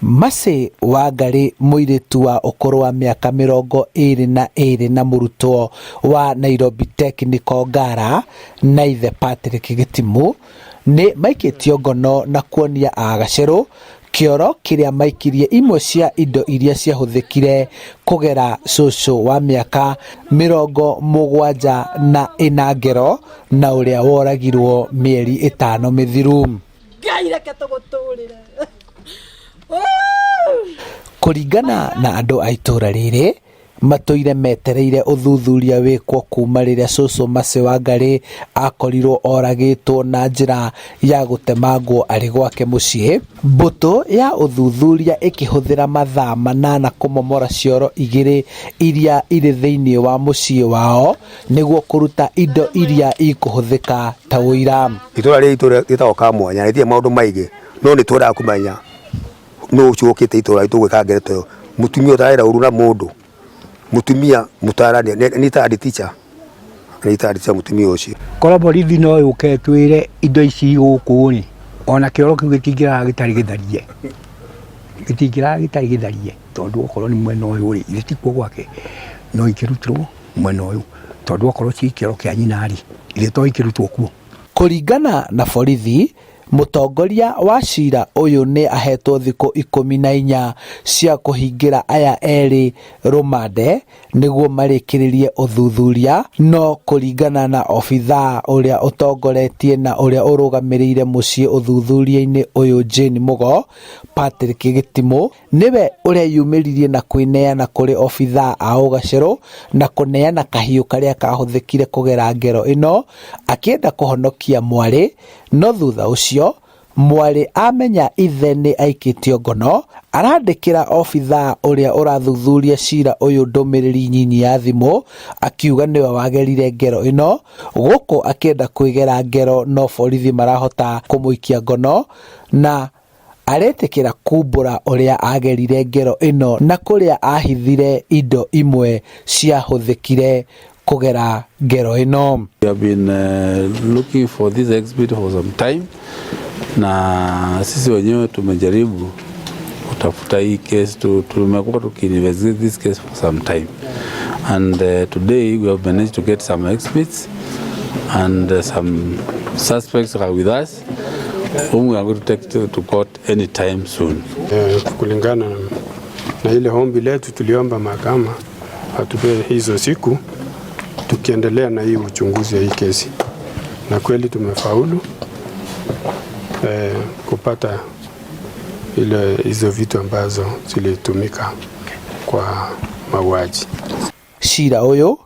Mercy Wangarĩ, mũirĩtu wa ũkũrũ wa mĩaka 22 na mũrutwo wa Nairobi Technical Ngara na ithe Patrick Gĩtimũ, nĩ maikĩtio ngono na kuonia a Gacerũ kĩoro kĩrĩa maikirie imwe cia indo iria ciahũthĩkire kũgera cũcũ wa mĩaka 74 ngero na ũrĩa woragirwo mĩeri 5 mĩthiru. Ngai reke tũgũtũrĩre. Kũringana na andũ a itũra rĩrĩ, matũire metereire ũthuthuria wĩkwo kuma rĩrĩa cũcũ Mercy Wangarĩ akorirwo oragĩtwo na njĩra ya gũtemangwo arĩ gwake mũciĩ. Mbũtũ ya ũthuthuria ĩkĩhũthĩra mathaa 8 kũmomora cioro 2 iria irĩ thĩinĩ wa mũciĩ wao nĩguo kũruta indo iria ikũhũthĩka ta ũira. Itũra rĩrĩ itũra rĩtagwo Kamwanya rĩtirĩ maũndũ maingĩ, no nĩ twendaga kũmenya nũ ũcio ũkĩte itũra ritũ gwĩka ngeretho ĩyo. Mũtumia ũtarera ũru na mũndũ, mũtumia mũtarani, nĩ retired teacher, nĩ retired teacher mũtumia ũcio. Korwo borithi no yũke ĩtwĩre indo ici gũkũ rĩ, ona kĩoro kĩu gĩtingĩraga gĩtarĩ gĩtharie, gĩtingĩraga gĩtarĩ gĩtharie, tondũ okorwo nĩ mwena ũyũ rĩ, ithe tikuo gwake, no ikĩrutirwo mwena ũyũ, tondũ okorwo ci kĩoro kĩa nyina rĩ, ithe to ikĩrutwo kuo. Kũringana na borithi, mũtongoria wa cira ũyũ nĩ ahetwo thikũ 14 cia kũhingĩra aya erĩ rũmande nĩguo marĩkĩrĩrie ũthuthuria, no kũringana na obithaa ũrĩa ũtongoretie na ũrĩa ũrũgamĩrĩire mũciĩ ũthuthuria-inĩ ũyũ Jane Mugo, Patrick Gĩtimũ nĩwe ũreyumĩririe na kwĩneana kũrĩ obithaa a ũgacerũ na kũneana kahiũ karĩa kahũthĩkire kũgera ngero ĩno akĩenda kũhonokia mwarĩ, no thutha ũcio mwarĩ amenya ithe nĩ aikĩtio ngono, arandĩkĩra obithaa ũrĩa ũrathuthuria cira ũyũ ndũmĩrĩri nyinyi ya thimũ akiuga nĩwe wagerire ngero ĩno, gũkũ akĩenda kwĩgera ngero no borithi marahota kũmũikia ngono na aretĩkĩra kumbũra ũrĩa agerire ngero ĩno na kũrĩa ahithire indo imwe ciahũthĩkire kũgera ngero ĩno. We have been looking for this exhibit for some time, na sisi wenyewe tumejaribu kutafuta hii case, tumekuwa tukiinvestigate this case for some time, and today we have managed to get some exhibits and some suspects are with us whom we are going to take to court anytime soon. Kulingana na ile ombi letu tuliomba mahakama atupe hizo siku tukiendelea na hii uchunguzi ya hii kesi, na kweli tumefaulu kupata ile hizo vitu ambazo zilitumika kwa mauaji. Cira ũyũ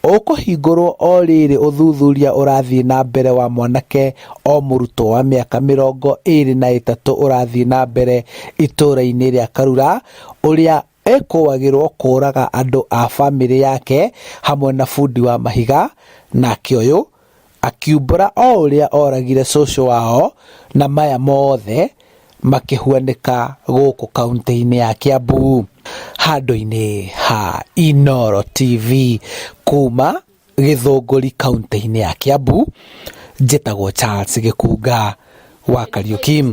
ũkũhingũrwo o rĩrĩ ũthuthuria ũrathiĩ na mbere wa mwanake o mũrutwo wa mĩaka 23 ũrathiĩ na mbere itũra-inĩ rĩa Karura, ũrĩa ekũagĩrwo kũraga andũ a bamĩrĩ yake hamwe na bundi wa mahiga, nake ũyũ akiumbũra o ũrĩa oragire cũcũ wao, na maya mothe makĩhuanĩka gũkũ kaunti-inĩ ya Kiambu. Handũ-inĩ ha Inooro TV kuma Gĩthũngũri kaunti-inĩ ya Kiambu, njĩtagwo Charles Gĩkunga wa Kariuki.